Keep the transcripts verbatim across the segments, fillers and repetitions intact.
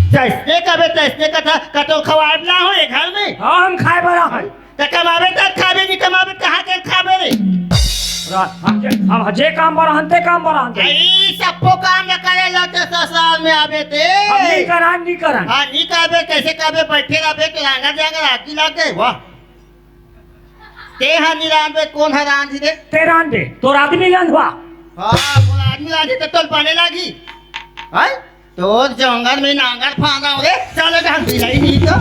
तइसने कबे, तइसने कथा, का तोर खवाए बर लाए हों ये घर में? हाँ, हम खाए बर आए हन। त कमाबे त खाबे, नइ कमाबे त कहाँ के खाबे रे? रा-, हम जे, हम जे काम बर आए हन, ते काम बर आए हन। अई, सबो काम ल करे ल ते ससुराल में आबे ते। हम नइ करन, नइ करन। हाँ, नइ करबे, कइसे करबे? बइठे रहिबे त लांगर जांगर आगी लग गे, वाह। ते ह नइ रांधबे, कोन ह रांधही रे? ते रांध दे, तोर आदमी रांधवा। हाँ, मोर आदमी रांधही त तोर बने लागही। हैं? तोर जंगल में नांगर फांदा हो रे, चल गा हम बिलाई नहीं तो।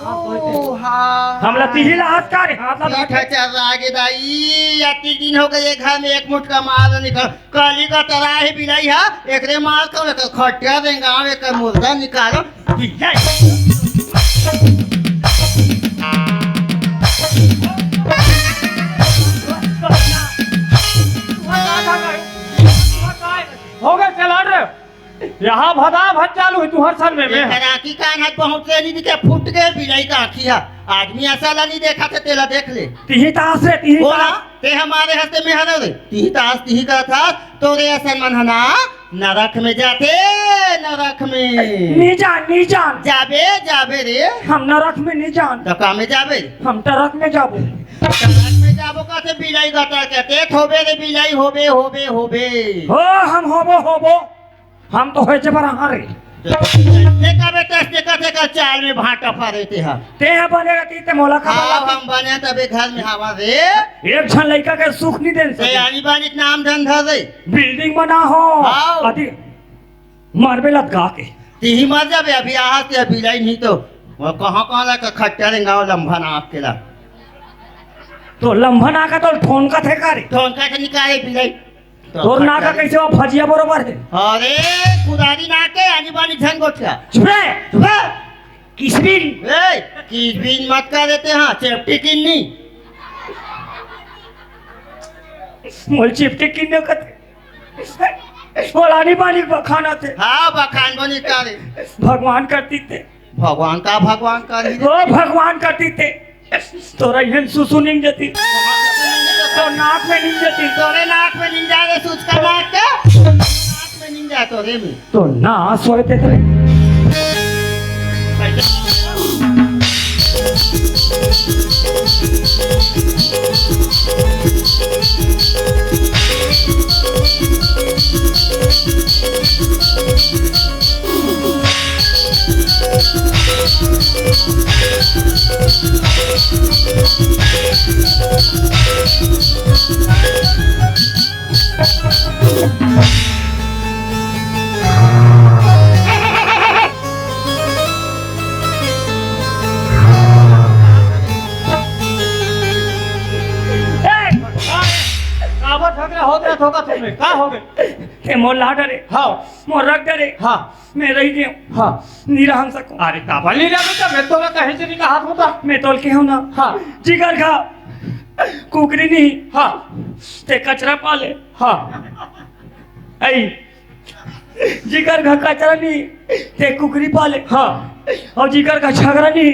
ओ, हाँ। हमला तिही ला हाथ का रे, हाथ ला ठीक है, चल आगे दाई, अति दिन हो गे घर में एक मुठ कमाल निकल। काली का तरा हे बिलाई हा, एकरे मार कर एकर खटिया रेंगाव, एकर मुर्दा निकालो। बिलाई। हो गे चला रे। यहाँ भदा भद चालू हे तुहर सन में, में। एकर आँखी कान ह बहुत ले नहीं दिखे, फूट गे बिलाई का आँखी हा। आदमी असन ला नहीं देखा थे, तेला देख ले। तिही तास रे, तिही बोला, तास। ते हमारे हंसते में हरो रे। तिही तास, तिही का था, तोरे असन मन ह ना नरक में जाथे, नरक में। नी जान, नी जान। जाबे, जाबे रे। हम नरक में नी जान। त का में जाबे? हम ट्रक में जाबो। ट्रक में जाबो कथे बिलाई गतर के, ते थोबे रे बिलाई, होबे, होबे, होबे। हो, हम होबो, होबो। हम तो होय जबर हाँ रे। ते कबे तइसने कथे का चाल में भांटा फारे ते हा। ते हा बने रहती ते मोला खबर हाँ, लाती। हम बने तबे घर में हवा रे। एक झन लइका के सुख नहीं देन ते सके। आनी बानी के नाम धन धर रे। बिल्डिंग बना हो। हाँ। अति मारबे लतका के। तिही मर जाबे, अभी आहा ते बिलाई नहीं तो। वो कहाँ कहाँ ला के खट्टा रेंगाव लंभा नाक के ला। तो लंभा नाक का तो ठोनका थे का रे? ठोनका थे निकाले बिलाई। तो तोर नाक का खट्टा रे। कइसे वो फजिया बरोबर हे? अरे, कुदारी नाक के आनी बानी झन गोठिया। चुप रे। चुप रे। किसबिन। ए, किसबिन मत कर देते हाँ, चेपटी किन्नी। मोल चेपटी किन्नी कथे। ओला आनी बानी बखान आथे। हाँ, बखान बनी का रे। भगवान करती ते। भगवान का भगवान कर ही रे। ओ भगवान करती ते। तोर इहन सुसु निंग जती। तो नाक में निंग जती। तोरे नाक में निंग जाए रे, सुचका नाक के। नाक में निंग जाए तोरे में। तो ना सोए ते तोरे। ए, काबर झगड़ा होत रहे थोका थोक में? का हो गए? ते मोर ला डरे। हाँ। मोर रख डरे। हाँ। मैं रही गयो। हाँ। नहीं रहन सको। अरे काबर नहीं रहन सको? मैं तोला कहे से नहीं कहा होता। मैं तोल के हूँ ना। हाँ। जिगर खा। कुकरी नहीं। हाँ। ते कचरा पाले। हाँ। ऐ। जिकर घर कचरा नहीं, ते कुकरी पाले। हाँ। अउ जिकर घर झगरा नहीं,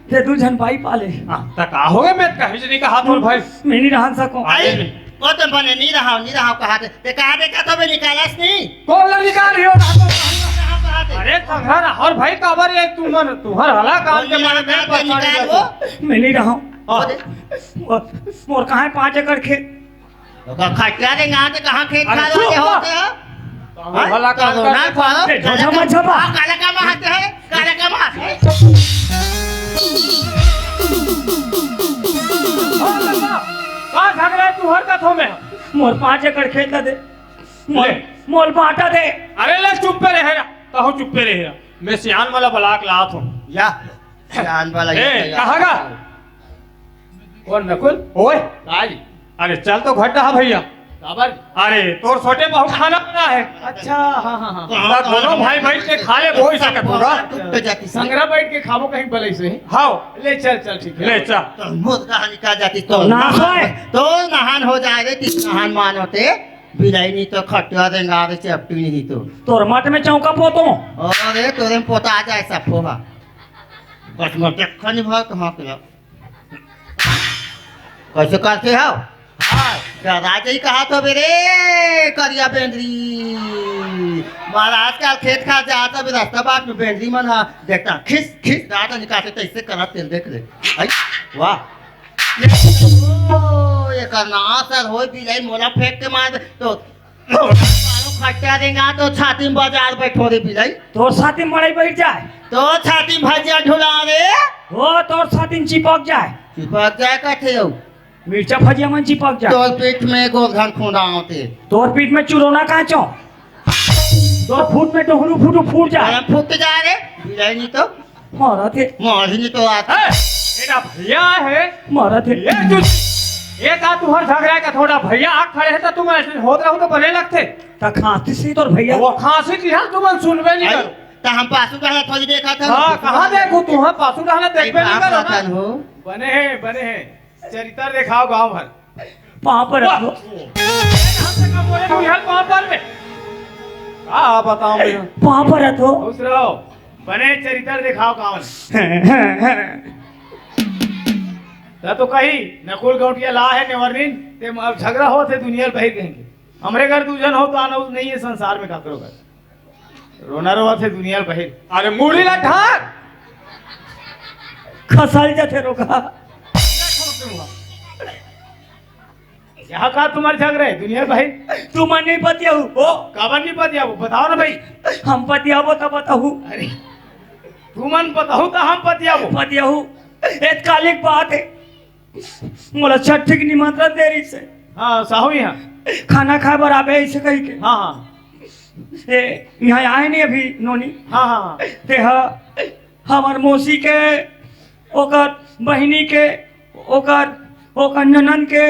ते दू झन बाई पाले। हाँ, त का हो गए? मैं कहीं से नहीं कहा तोर भाई। मैं नहीं रहन सको। अरे आई, नहीं। वो तो बने नहीं रहा, नहीं रहा कहा थे। ते कहा देखा तो मैं निकालस नहीं। कौन ला निकाल रही हो? रहा तो कहा, रहा कहा थे। अरे संघरा और भाई काबर ये तुमन, तुम्हर हला काम के मारे मैं परेशान हो। मैं नहीं रहा। हाँ। वो दे। मोर, मोर कहाँ है पाँच एकड़ खेत? ओकर खटिया दे, यहाँ से कहाँ खेत अरे खार वाले चुप! होते हैं? तो हम हैं? भला काम तो करते ना हैं। पारो। ए, झोझा मत झपा। हाँ, काला काम आते हैं, काला काम आते हैं। हाँ, लगा। का झगड़ा है तू हर कथों में? मोर पाँच एकड़ खेत ला दे। मोल, ले। मोल बांटा दे। अरे ले चुप्पे रहे रा। कहो चुप्पे रहे रा। मैं सियान वाला बलाक लात हूँ। या, सियान वाला ए, या, या। कहाँ का? कौन नकुल? ओए। काली। अरे चल तो घट रहा भैया। काबर? अरे तोर छोटे बहू खाना बना है। अच्छा, हाँ, हाँ, हाँ। तो दोनों भाई बैठ के खा ले, बोल सकत होगा। टूट जाती संगरा बैठ के खाबो कहीं बलई से। हाँ। ले चल, चल, ठीक है। ले चल। तो मुर्गा निकाल जाती तो ना नहान, होए। तो नहान हो जाए रे, तीस नहान मान होते। बिलाई नहीं तो खटिया देंगा रे, चपटी नहीं तो। तोर मट में चौका पोतो। अरे तोरे में पोता आ जाए सब होगा। बस मैं देखा नहीं भाई कहाँ के। कइसे करथे हव? हाँ, डरा जई कहा तो बे रे, करिया बेंदरी। महाराज का खेत खार जात हबे, रास्ता बाट में बेंदरी मन ह, देखता खिस खिस दांत निकालथे, तइसे करत तेल देख ले। आई, वाह। ओ, एकर नास हर होय बिलाई, मोला फेंक के मार दे, तो, तो, खट्टा देंगा तो छाती में बजार बैठो रे बिलाई। तोर छाती में मड़ई बैठ जाए। तो छाती में भजिया ढुला रे। ओ, तोर छाती में चिपक जाए। चिपक जाए कथे हो। मिर्चा भजिया मन चिपक जाए। तोर पीठ में गोधन खुंडावते। तोर पीठ में चुरोना काचो। तोर फूट में डोहरू फूटू फूट जाए। अरे फूट जाए रे, बिलाई नहीं तो। मारत हे। मारी नहीं तो आत। ए, एटा भैया हे। मारत हे। ये तू, ये का तुहर झगड़ा का थोड़ा भैया आ खड़े हे त तुम ऐसे होत रहू तो बने लगथे। त खांसी से तोर भैया। वो खांसी की हाल तुमन सुनबे नहीं आई, करो। त हम पासू डहला थोड़ी देखा था। हाँ, कहाँ देखू तू? हाँ, पासू डहला देखबे नहीं करो ना। हो। बने हे, बने हे। चरित्र देखाव गांव भर। पाँव परत हो। हमसे का बोले तू यार पाँव पर में? का बताऊं मैं? पाँव परत हो। खुश रहो। बने चरित्र देखाव गांव। त तो कही नकुल गौंटिया ला हे नेवरनिन, ते अब झगड़ा होत हे दुनिया ल बहिर कहिके। हमरे घर दू झन हो त आना नहीं हे संसार में काकरो घर। रोना रोवत हे दुनिया ल बहिर। अरे मुड़ी ला ढाक। खसल जथे रोका। यहाँ का तुम्हारे झगड़ा हे दुनिया ल बहिर? तुमन नहीं पतियाहू। ओ, काबर नहीं पतियाबो? बताओ ना भाई। हम पतियाबो त बताहू। अरे, तुमन बताहू त हम पतियाबो। पतियाहू। एतकालिक बात हे। मोला छट्ठी के निमंत्रण दे रहिस हे। हाँ, साहू यहाँ। खाना खाए बर आबे अइसे कहिके। हाँ, हाँ। ए, यहाँ आए नहीं अभी नोनी। हाँ, हाँ, हाँ। ते ह, हमर मौसी के, ओकर बहिनी के, ओकर, ओकर ननन के,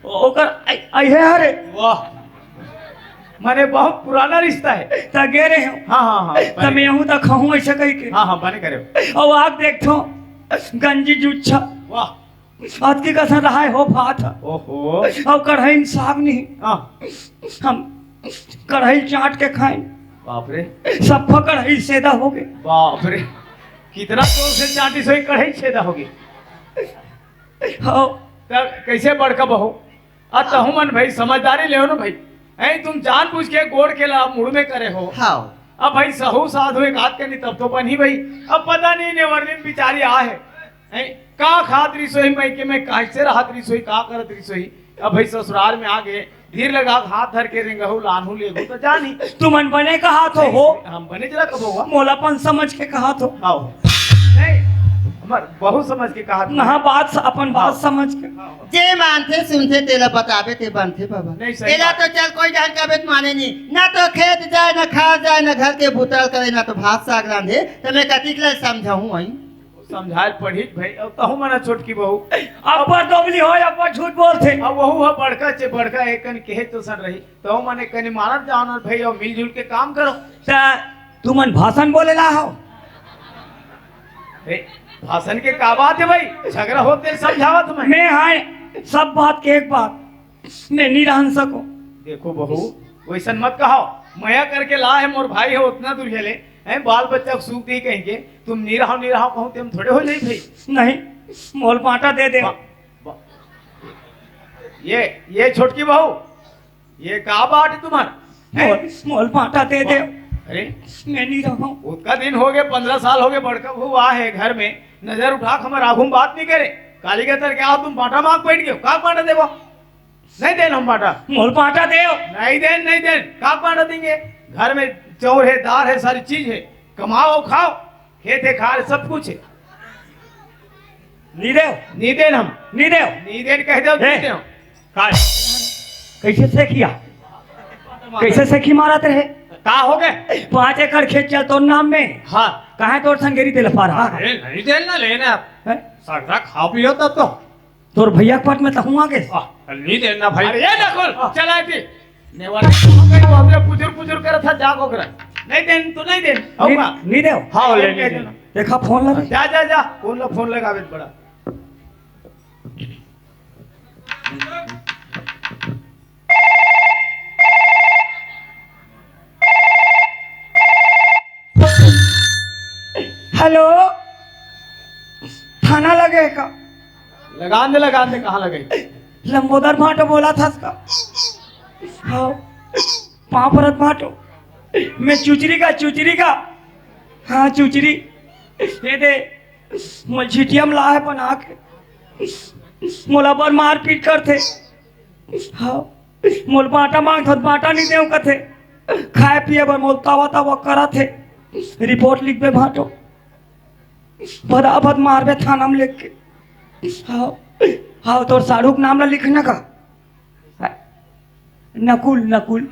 ओकर अइ-, अइहे हरे। वाह, माने बहुत पुराना रिश्ता हे। त गे रहे हो। हाँ, हाँ, हाँ, त बने। मैं हूँ त खाहूँ अइसे कहिके। हाँ, हाँ, बने करे। अउ आग देखथो, गंजी जुच्छा। वाह। अतकी कसन रहाय हो भात ह। ओहो। अउ कढ़ाई में साग नहीं। हाँ। हम कढ़ाई चाट के खाएं। बाप रे। सफा कढ़ाई छेदा हो गे। बाप रे। कितना जोर से चाटी सोई कढ़ाई छेदा हो गे। हो। तब कैसे बड़का बहू? अब तहु मन भाई समझदारी लेव ना भाई। ऐ तुम जानबूझ के गोड़ के ला मुड़ में करे हो। हाँ। अब भाई सहू साधु एक हाथ के नहीं तब तो बनी भाई। अब पता नहीं नेवरनिन बिचारी आ हे। हैं? का खात रहिस होही, मइके में कइसे रहत रहिस होही, का करत रहिस होही? अब भाई ससुराल में आ गे, धीर लगा के हाथ धर के रेंगहू, लानहू, लेगहू त जानी। तुमन बने कहात हो, हो? हम बने जरा कबो हुआ। मोला अपन समझ के कहात हो। आओ। नहीं, हमर बहुत समझ के कहात हो। ना, बात स-, अपन बात हाँ। समझ के। हाँ। जे मानथे सुनथे तेला बताबे ते बनथे बाबा। नहीं, सही तेला बात। तो चल कोई जान कबे त माने नहीं। ना तो खेत जाए, ना खार जाए, ना घर के बुता ल करे, ना तो भात साग रांधे। त मैं कतिक ले समझाहूँ आई? समझाए पढ़ी भाई, अब तहु मना छोटकी बहू। अब्बड़ दोगली हो, अब्बड़ झूठ बोलथे। अब वहू ह बड़का चे बड़का एक कन कहे तो सन रही, तहु मने कनी मानत जाओ ना भाई, अब मिलजुल के काम करो। त तुमन भाषण बोले ला हो? ए, भाषण के का बात हे भाई? झगड़ा होत हे समझावत मैं। मैं हाय, सब बात के एक बात। मैं नी रहन सको। देखो बहू, वइसन मत कहो। मया करके ला हे मोर भाई हे, ओतना दूर हेले, हैं, बाल बच्चा के सुख देही कहिके, तुम नी रहो, नी रहो कहूँ, तेम थोड़े हो जाई भाई। नहीं, मोल बांटा दे दे। बा-, बा-, ये, ये छोटकी बहू, ये का बात हे तुम्हार? हैं? मोल, मोल बांटा दे दे। अरे? मैं नी रहो। ओतका दिन हो गे, पन्द्रह साल हो गे, बड़का बहू आ हे घर में, नजर उठा के हमर आगू में बात नी करे। काली के तर क्या हो, तुम बांटा मांग बैठ गए हो, का बांटा देबो? नहीं देन हम बांटा। मोल बांटा देव। नहीं देन, नहीं देन। का बांटा देंगे? घर में चाउर हे, दार हे, सारी चीज हे। कमाओ, खाओ। खेत हे, खार हे, सब कुछ हे। नी देव। नी देन हम। नी देव। नी देन कह देव, ए, नी देव। का? कइसे सेखिया? कइसे सेखी मारत रहे? का हो गे? पाँच एकड़ खेत चल तोर नाम में। हाँ। कहाँ तोर संगेरी तेला पारा? अरे, नहीं देन ना, लेना। हैं? सगरा खा पियो तब तो। तोर भैया के पट में तहूँ आ गे। आ, नी देन ना भाई। अरे, ये नकुल, चला आती। नेवारी तो हम कहीं बहुत रे पुजुर पुजुर करत था, जागो करा। नहीं देन, तू नहीं देन। नी, आऊंगा। नी देव। हाँ, ले, नहीं देन। देखा फोन लगा। जा, जा, जा। फोन ला, फोन लगावे बड़ा। हेलो, थाना लगे हे का? लगान दे, लगान दे, कहाँ लगे? लंबोदर भांटो बोलत हस का? हाँ, पाँव परत भांटो। मैं चुचरी का, चुचरी का। हाँ, चुचरी। ये दे, मोला झिटिया म लाय हे बना के। मोला बर मारपीट करथे। हाँ, मोला बांटा मांगथों त बांटा नइ देवं कथे। खाय पिये बर मोला तवा तवा करत हे। रिपोर्ट लिखबे भांटो। भदाभद मारबे थाना म लेग के। हाँ, हाँ, तोर साढ़ू के नाम ला लिख ना का। नकुल, नकुल।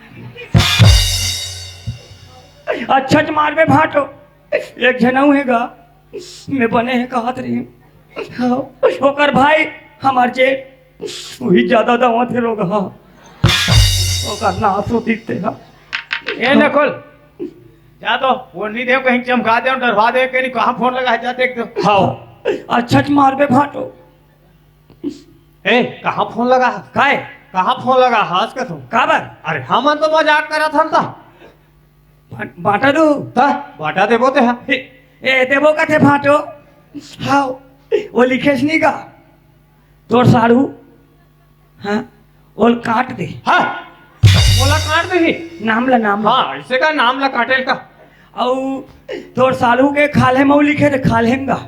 अच्छा च मारबे भांटो। एक झन अउ हे गा, मैं बने हे कहत रहिहूं। हाँ, ओकर भाई, हमर जेठ, उही जादा दवाथे रोगहा। ओकर नास होतिस तेहा। ए नकुल, जा तो, वो नइ देवं, कहीं चमका देवं, डरवा देवं, कहीं कहाँ फोन लगा हे, जा देख तो। हाँ, अच्छा च मारबे भांटो। ए, कहाँ फोन लगा हस? काय? कहाँ फोन लगा हस का तू? काबर? अरे, हमन तो मजाक करत हन त। बा-, बांटा दू। त, बांटा देबो ते हा। ए, ए, देबो कथे भांटो। हाँ, वो लिखेस नइ का? तोर साढ़ू। हाँ, ओला काट दे। हाँ, ओला काट देही। नाम ला, नाम ला। हाँ, अइसे का नाम ला काटे ल का? अउ तोर साढ़ू के खाल्हे म लिखे रहे, खाल्हे म गा।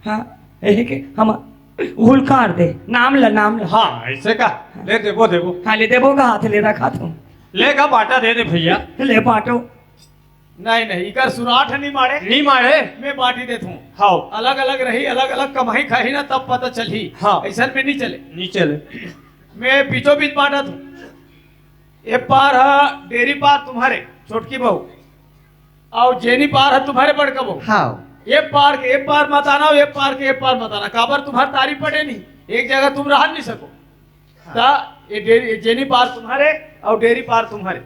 हाँ, यही के हम उहू ल काट दे। नाम ला, नाम ला। हाँ, अइसे का? ले देबो, देबो। हाँ, ले देबो का हाथ ले रखा तू। ले का बांटा दे दे भइया। ले बांटो। नहीं, नहीं, इकर सुराठ नइ माड़े। नइ माड़े। मैं बांटी देथों। हाँ। अलग-अलग रही, अलग-अलग कमाही खाही ना, तब पता चलही। हाँ। अइसन में नइ चले। नइ चले। मैं बीचों बीच बांटत हूँ। ए पार ह डेरी पार तुम्हरे, छोटकी बहू। अउ जेनी पार ह तुम्हरे, बड़का बहू। हाँ। ए पार के ए पार मत आना, ए पार के ए पार मत आना। काबर तुम्हर तारी पड़े नहीं, एक जगह तुम रह नहीं सको। हाँ। त ए डेरी, ए जेनी पार तुम्हरे अउ डेरी पार तुम्हरे।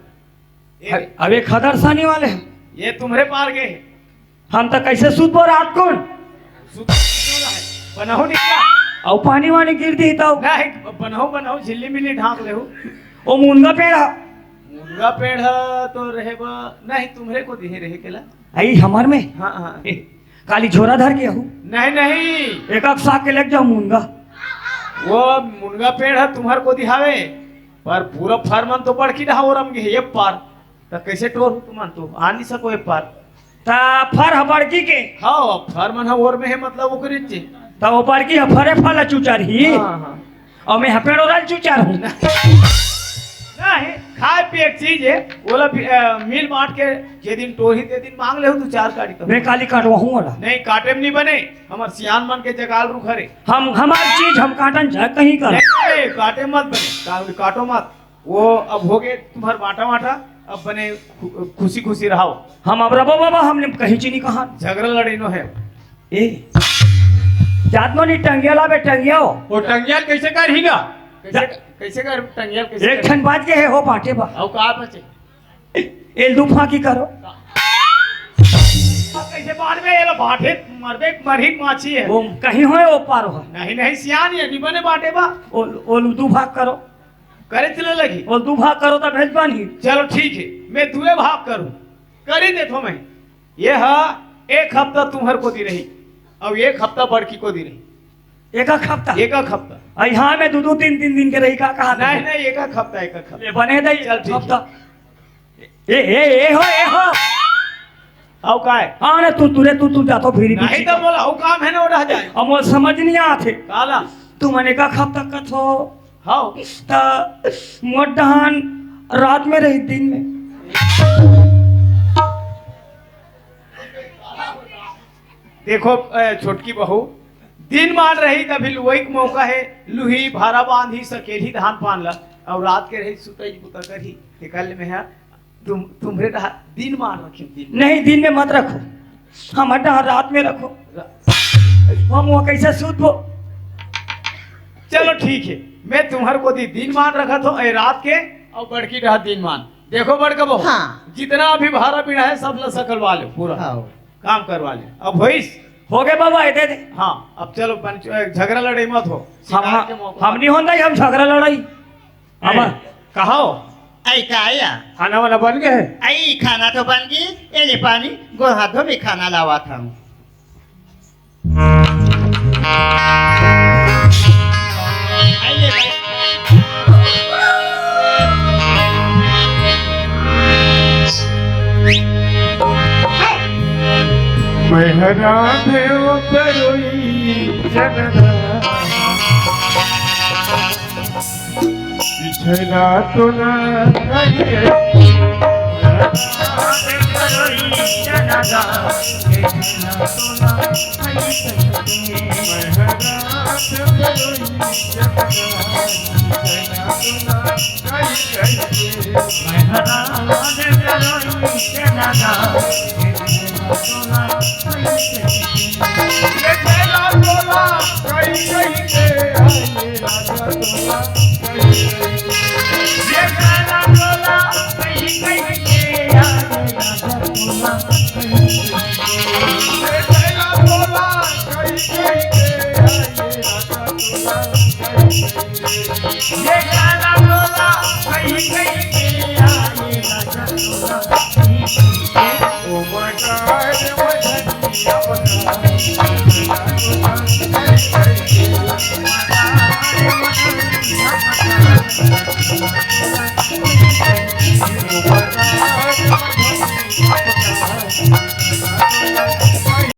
ए, अबे खदरसानी वाले हैं। ये तुम्हरे पार गे हे। हम त कइसे सुतबो रात कुन? सुत-, सुत वाला है। बनहु निकला। अउ पानी वानी गिर दिही तउ? नहीं, बनहु, बनहु, झिल्ली मिल्ली ढांक लेहू। ओ मुनगा पेड़ ह। मुनगा पेड़ ह तो रहे बा, नहीं, तुम्हरे कोती हे रहे केला। अई हमर में? हाँ, हाँ। ए, काली झोरा धर के आहू। नहीं, नहीं। एक एक साग के लेग जाहू मुनगा। वो मुनगा पेड़ ह तुम्हर कोती हावे, पर पूरा फर मन तो बड़की डहा ओर म गे हे, ए पार। त कइसे टोरहू तुमन तो? आ नइ सको ए पार। त फर ह बड़की के? हाँ, फर मन ह ओर में हे, मतलब ओकरे चे। त वो बड़की ह फरे फल चुचारही? हाँ, हाँ। अउ मैं ह पेड़ ओर ल चुचारहूं? नहीं, खाय पिये के चीज हे, ओला भी, अ, मिल बांट के जे दिन टोरही ते दिन मांग लेहू दू चार काड़ी। मैं काली काटवाहूं ओला। नहीं, काटे म नइ बने, हमर सियान मन के जगाल रुख हरे। हम, हमर चीज हम काटन चाहे कहीं कर। नहीं, काटे मत बने, का-, काटो मत। वो अब हो गे तुम्हर बांटा वांटा, अब बने खु-, खुशी खुशी रहो। हम अब रबो बाबा, हमने कहीं चीनी कहा। झगरा लड़े नो हे। ए, जात नो नी टंगिया लाबे, टंगिया हो। वो टंगिया कइसे करही ना? कइसे, जा- कइसे कर टंगिया, कइसे एक कर? ठन बांच गे हे हो बांटे बा। अउ का बचे? एल दू फांकी करो। अब कइसे बांटबे? एला बांटे मरबे, मरही माछी हे। वो कहीं होय ओ पार हो। नहीं, नहीं, सियान हे, नइ बने बांटे बा। ओ, ओ दू भाग करो। करे चले लगी। ओ दू भाग करो त भेज पानी। चलो ठीक हे, मैं दुए भाग करूं, करी देथों मैं। ये हा एक हफ्ता तुम्हर कोती रही, अउ एक हफ्ता बड़की कोती रही। एक एक हफ्ता? एक एक हफ्ता। अई हाँ, मैं दू दू तीन तीन दिन के रही का कहा नहीं, नहीं, एक एक हफ्ता, एक एक हफ्ता। ले बने दे चल, ठीक हे। हफ्ता। ए, ए, ए हो, ए हो। अउ काय? हाँ ना, तू, तू रे, तू, तू जाथो फिरी नहीं पीछे। तो बोला, अउ काम हे ना, वो रह जाए। अब मोला समझ नइ आथे। काला? तू मने का खप तक कथो? हाँ। त मोर डहान रात में रही, दिन में। देखो, ए, छोटकी बहू, दिन मान रही तभी लुवई के मौका हे, लुही, भारा बांधी, सकेलही धान पान ला, अउ रात के रही सुतई बुता करही, निकल में है। तुम, तुम्हरे डहार दिन मान रखियो, दिन। नहीं, दिन में मत रखो, हमर डहार रात में रखो। रा- हम वो कैसे सूतबो? चलो ठीक हे, मैं तुम्हर कोती दिन मान रखत हों, ए रात के, अउ बड़की डहार दिन मान। देखो बड़का बहू, हाँ। जितना अभी भारा बीड़ा हे, सब ला सकलवा लो पूरा। हाँ। काम करवा ले। अब होइस? हो गे बाबा, ए दे दे। हाँ, अब चलो, बन-, झगरा लड़ई मत हो। हम, शिकार के मौका। हम नहीं होन दई, हम झगरा लड़ई। अब ए, कहा हो? अई का या? खाना वाना बन गे हे? अई खाना तो बन गे, ए ले पानी, गोड़ हाथ धो, मैं खाना लावत हूँ। अई ले भाई। मैं हरा देव करोई जनदा, पिछला तो ना कहिए।